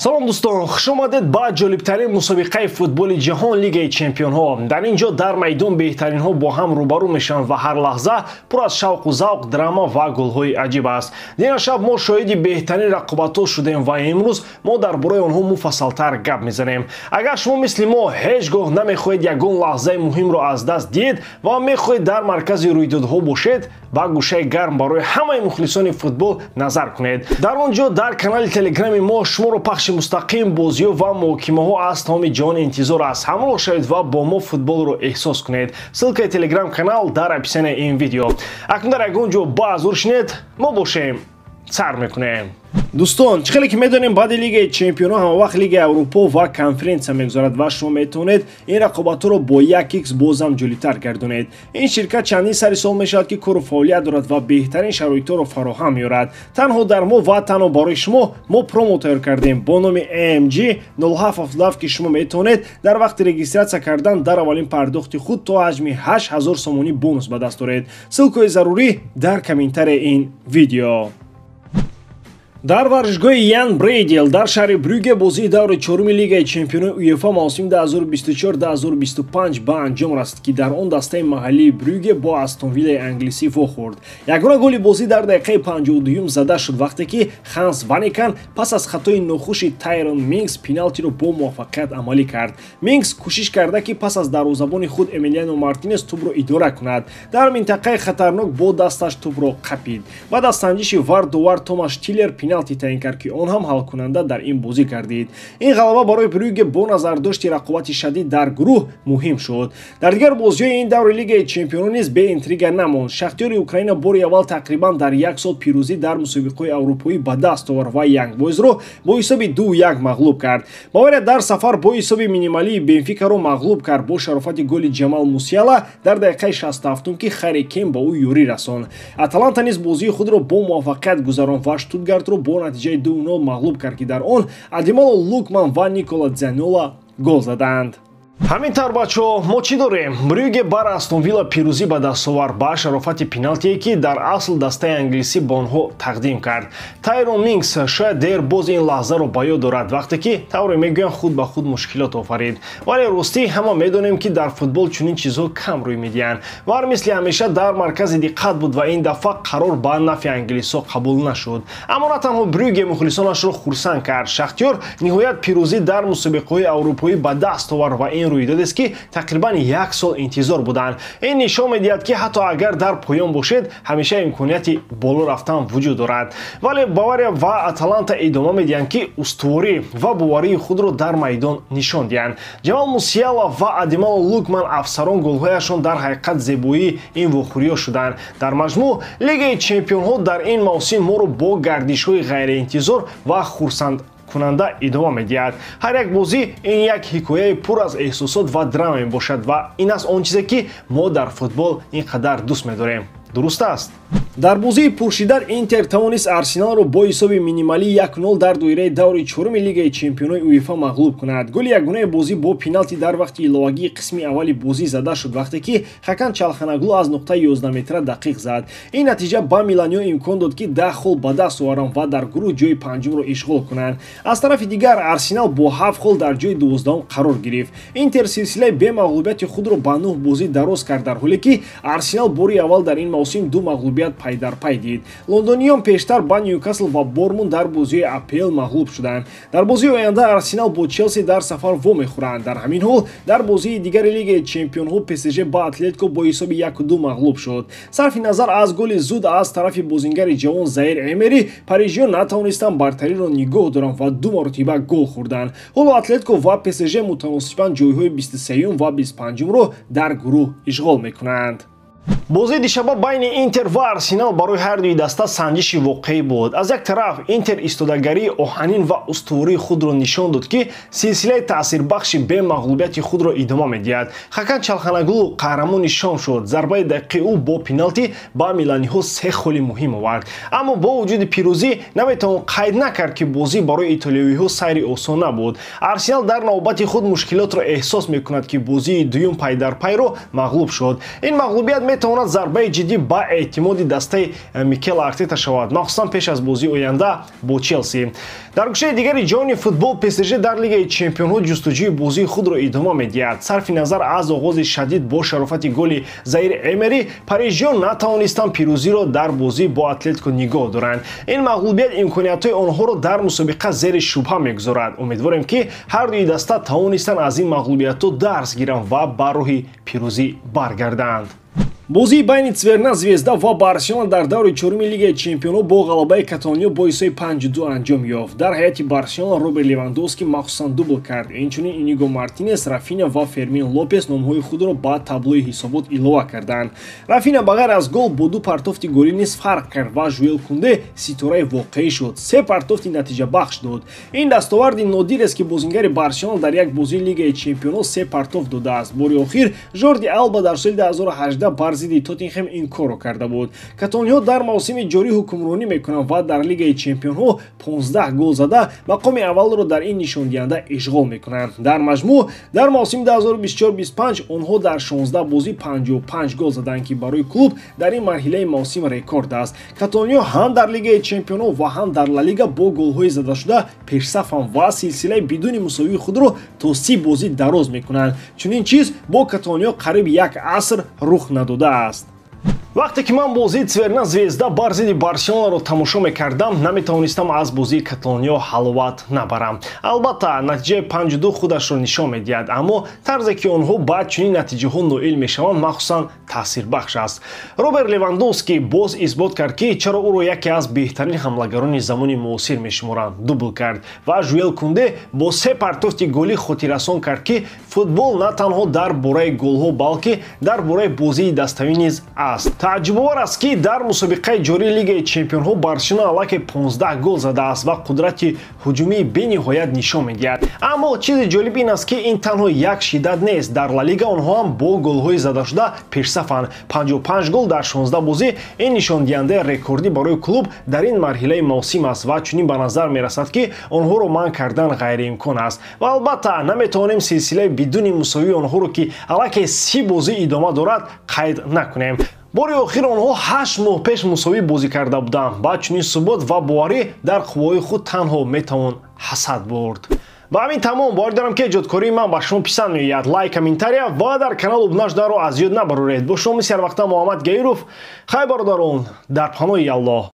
Салом дӯстон, хуш омадед ба ҷолибтарин мусобиқаи футболи ҷаҳон, Лигаи Чемпионҳо. Дар ин ҷо дар майдон беҳтаринҳо бо ҳам рӯбарӯ мешаванд ва ҳар лаҳза пур аз шавқу завқ, драма ва голҳои аҷиб аст. Дина шаб мо шоҳиди беҳтарин рақобатҳо шудем ва имрӯз мо дар бораи онҳо муфассалтар гап мезанем. Агар шумо мисли мо ҳеҷ гоҳ намехоҳед ягон лаҳзаи муҳимро аз даст диҳед ва мехоҳед дар маркази рӯйдодҳо бошед, ба гӯшаи гарм барои ҳамаи мухлисони футбол назар кунед. Дар он ҷо дар канали телеграми мо шуморо пахши мустақим, бозиҳо ва муҳокимаҳо аз тамоми ҷаҳон интизор аст. Ҳамроҳ шавед ва бо мо футболро эҳсос кунед. Ссылкаи телеграм-канал дар описанияи ин видео. Акнун дар ягон ҷо ба зур шинед, мо бошем, сар мекунем. Дӯстон, чӣ хеле ки медонем, баъди Лигаи Чемпионҳо ҳамавақт Лигаи Аврупо ва конференсия мегузарад ва шумо метавонед ин рақобатҳоро бо 1x бозам ҷолибтар гардонед. Ин ширкат чандин сари сол мешавад, ки кору фаъолият дорад ва беҳтарин шароитҳоро фароҳам меорад. Танҳо дар мо ва танҳо барои шумо мо промо тайёр кардем бо номи AMG 0777, ки шумо метавонед дар вақти регистратсия кардан дар аввалин пардохти худ то ҳаҷми 8000 сомонӣ бонус ба даст оред. Ссылкаи зарурӣ дар комментарияи ин видео. Дар варзишгоҳи Ян Брейдел дар шаҳри Брюге бозии даври чоруми Лигаи Чемпионои УЕФА мавсими 2024-2025 ба анҷом расид, ки дар он дастаи маҳаллии Брюге бо Астон Виллаи англисӣ вохӯрд. Ягона голи бозӣ дар дақиқаи 52-юм зада шуд, вақте ки Ханс Ванекан пас аз хатои нохуши Тайрон Мингс пеналтиро бо муваффақият амалӣ кард. Мингс кӯшиш карда, ки пас аз дарвозабони худ Эмилиано Мартинес тӯбро идора кунад. Дар минтақаи хатарнок бо дасташ тӯбро қапид. Баъд аз санҷиши ВАР довар Томаш Тиллер пеналти таъин кард, ки он ҳам ҳалкунанда дар ин бозӣ гардид. Ин ғалаба барои Брюге бо назардошти рақобати шадид дар гурӯҳ муҳим шуд. Дар дигар бозиҳои ин даври Лигаи Чемпионон низ беинтрига намонд. Шахтиёри Украина бори аввал тақрибан дар як сол пирӯзӣ дар мусобиқаҳои аврупоӣ ба даст овард ва Янг Бойзро бо ҳисоби 2-1 мағлуб кард. Бавария дар сафар бо ҳисоби минималии Бенфикаро мағлуб кард бо шарофати голи Ҷамал Мусиала дар дақиқаи 67, ки Харри Кейн ба ӯ ёрӣ расонд. Аталанта низ бозии худро бо муваффақият гузаронд ва Штутгартро бо натиҷаи 2-0 мағлуб кард, ки дар он Адемола Лукман ва Никола Дзанола гол заданд. Ҳамин тавр, бачаҳо, мо чӣ дорем? Брюге бар Астон Вилла пирӯзӣ ба даст овард ба шарофати пеналтие, ки дар асл дастаи англисӣ ба онҳо тақдим кард. Тайрон Мингс шояд дер боз ин лаҳзаро ба ёд дорад, вақте ки, тавре мегӯянд, худ ба худ мушкилот офарид. Вале ростӣ ҳама медонем, ки дар футбол чунин чизҳо кам рӯй медиҳанд. ВАР мисли ҳамеша дар маркази диққат буд ва ин дафъа қарор ба нафъи англисҳо қабул нашуд. Аммо на танҳо Брюге мухлисонашро хурсанд кард. Шахтиёр ниҳоят пирӯзӣ дар мусобиқаҳои аврупоӣ ба даст овард ва ин рӯйдодест, ки тақрибан як сол интизор буданд. Ин нишон медиҳад, ки ҳатто агар дар поён бошед, ҳамеша имконияти боло рафтан вуҷуд дорад. Вале Бавария ва Аталанта идома медиҳанд, ки устуворӣ ва боварии худро дар майдон нишон диҳанд. Ҷамал Мусиала ва Адемола Лукман афсарон голҳояшон дар ҳақиқат зебоии ин вохӯриҳо шуданд. Дар маҷмӯъ, Лигаи Чемпионҳо дар ин мавсим моро бо гардишҳои ғайриинтизор ва хурсанд кунанда идома медиҳад. Ҳар як бозӣ ин як ҳикояи пур аз эҳсосот ва драма мебошад ва ин аст он чизе, ки мо дар футбол ин қадар дӯст медорем. Дуруст аст. Дар бозии пуршиддат Интер тавонист Арсеналро бо ҳисоби минималии 1-0 дар доираи даври чоруми Лигаи Чемпионои УЕФА мағлуб кунад. Голи ягонаи бозӣ бо пеналти дар вақти иловагии қисми аввали бозӣ зада шуд, вақте ки Хакан Чалханаглу аз нуқтаи 11 метра дақиқ зад. Ин натиҷа ба миланиҳо имкон дод, ки 10 хол ба даст оваранд ва дар гурӯҳ ҷои панҷумро ишғол кунанд. Аз тарафи дигар, Арсенал бо 7 хол дар ҷои 12-ум қарор гирифт. Интер силсилаи бемағлубияти худро ба 9 бозӣ дароз кард, дар ҳоле ки Арсенал бори аввал дар ин мавсим ду мағлубият пайдарпай дид. Лондониён пештар ба Ньюкасл ва Бормун дар бозиҳои АПЛ мағлуб шуданд. Дар бозии оянда Арсенал бо Челси дар сафар вомехӯранд. Дар ҳамин ҳол, дар бозии дигари Лигаи Чемпионҳо ПСЖ ба Атлетико бо ҳисоби 1-2 мағлуб шуд. Сарфи назар аз голи зуд аз тарафи бозингари ҷавон Заир Эмери, парижиён натавонистанд бартариро нигоҳ доранд ва ду маротиба гол хӯрданд. Ҳоло Атлетико ва ПСЖ мутаносибан ҷойҳои 23-юм ва 25-умро дар гурӯҳ ишғол мекунанд. Бозии дишаба байни Интер ва Арсенал барои ҳар дуи даста санҷиши воқеӣ буд. Аз як тараф, Интер истодагарии оҳанин ва устувории худро нишон дод, ки силсилаи таъсирбахши бемағлубияти худро идома медиҳад. Хакан Чалханаглу қаҳрамони шом шуд. Зарбаи дақиқи ӯ бо пеналти ба миланиҳо се холи муҳим овард. Аммо бо вуҷуди пирӯзӣ наметавон қайд накард, ки бозӣ барои итолиёиҳо сайри осон набуд. Арсенал дар навбати худ мушкилотро эҳсос мекунад, ки бозии дуюм пайдарпайро мағлуб шуд. Ин мағлубият метавонад зарбаи ҷиддӣ ба эътимоди дастаи Микел Артета шавад, махсусан пеш аз бозии оянда бо Челси. Дар гӯшаи дигари ҷаҳони футбол ПСЖ дар Лигаи Чемпионҳо ҷустуҷӯи бозии худро идома медиҳад. Сарфи назар аз оғози шадид бо шарофати голи Заир Эмери, парижиён натавонистанд пирӯзиро дар бозӣ бо Атлетико нигоҳ доранд. Ин мағлубият имкониятҳои онҳоро дар мусобиқа зери шубҳа мегузорад. Умедворем, ки ҳар дуи даста тавонистанд аз ин мағлубиятҳо дарс гиранд ва ба роҳи пирӯзӣ баргарданд. Бозии байни Цверна Звезда ва Барселона дар даври чоруми Лигаи Чемпионҳо бо ғалабаи каталониё бо ҳиссаи 5-2 анҷом ёфт. Дар ҳайати Барселона Роберт Левандовски махсусан дубл кард. Инчунин Иниго Мартинес, Рафиня ва Фермин Лопес номҳои худро ба таблои ҳисобот илова карданд. Рафиня ба ғайр аз гол бо ду партофти голӣ низ фарқ кард ва Жуэл Кунде ситораи воқеӣ шуд. Се партофти натиҷабахш дод. Ин дастоварди нодир аст, ки бозингари Барселона дар як бозии Лигаи Чемпионҳо се партофт додааст. Бори охир Жорди Алба дар соли 2018 бар зидди Тоттенхем ин корро карда буд. Каталониҳо дар мавсими ҷорӣ ҳукмронӣ мекунанд ва дар Лигаи Чемпионҳо 15 гол зада, мақоми аввалро дар ин нишондиҳанда ишғол мекунанд. Дар маҷмӯъ дар мавсими 2024-25 онҳо дар 16 бозӣ 55 гол заданд, ки барои клуб дар ин марҳилаи мавсим рекорд аст. Каталониҳо ҳам дар Лигаи Чемпионҳо ва ҳам дар Ла Лига бо голҳои задашуда пешсафанд ва силсилаи бидуни мусовии худро то 30 бозӣ дароз мекунанд. Чунин чиз бо каталониҳо қариб як аср рух надодааст. Вақте ки ман бозии Цверна Звезда бар зидди Барселонаро тамошо мекардам, наметавонистам аз бозии каталониё ҳаловат набарам. Албатта, натиҷаи 5-2 худашро нишон медиҳад, аммо тарзе ки онҳо ба чунин натиҷаҳо ноил мешаванд, махсусан таъсирбахш аст. Роберт Левандовски боз исбот кард, ки чаро ӯро яке аз беҳтарин ҳамлагарони замони муосир мешуморанд, дубл кард ва Жуэл Кунде бо се партофти голӣ хотиррасон кард, ки футбол на танҳо дар бораи голҳо, балки дар бораи бозии даставӣ низ аст. Тааҷҷубовар аст, ки дар мусобиқаи ҷории Лигаи Чемпионҳо Барселона аллакай 15 гол задааст ва қудрати ҳуҷумии бениҳоят нишон медиҳад. Аммо чизи ҷолиб ин аст, ки ин танҳо як шиддат нест. Дар Ла Лига онҳо ҳам бо голҳои задашуда пешсафанд. 55 гол дар 16 бозӣ ин нишондиҳандаи рекордӣ барои клуб дар ин марҳилаи мавсим аст ва чунин ба назар мерасад, ки онҳоро манъ кардан ғайриимкон аст. Ва албатта, наметавонем силсилаи бидуни мусовии онҳоро, ки аллакай 30 бозӣ идома дорад, қайд накунем. Бори охир онҳо 8 моҳ пеш мусовӣ бозӣ карда буданд. Ба чунин субот ва боварӣ дар қувваҳои худ танҳо метавон ҳасад бурд. Ба ҳамин тамом. Боварӣ дорам, ки эҷодкории ман ба шумо писанд меояд. Лайк, комментария ва дар канал обуна шуданро аз ёд набароред. Бо шумо мисли ҳарвақта Муҳаммад Гаиров. Хайр, бародарон, дар паноҳи Аллоҳ.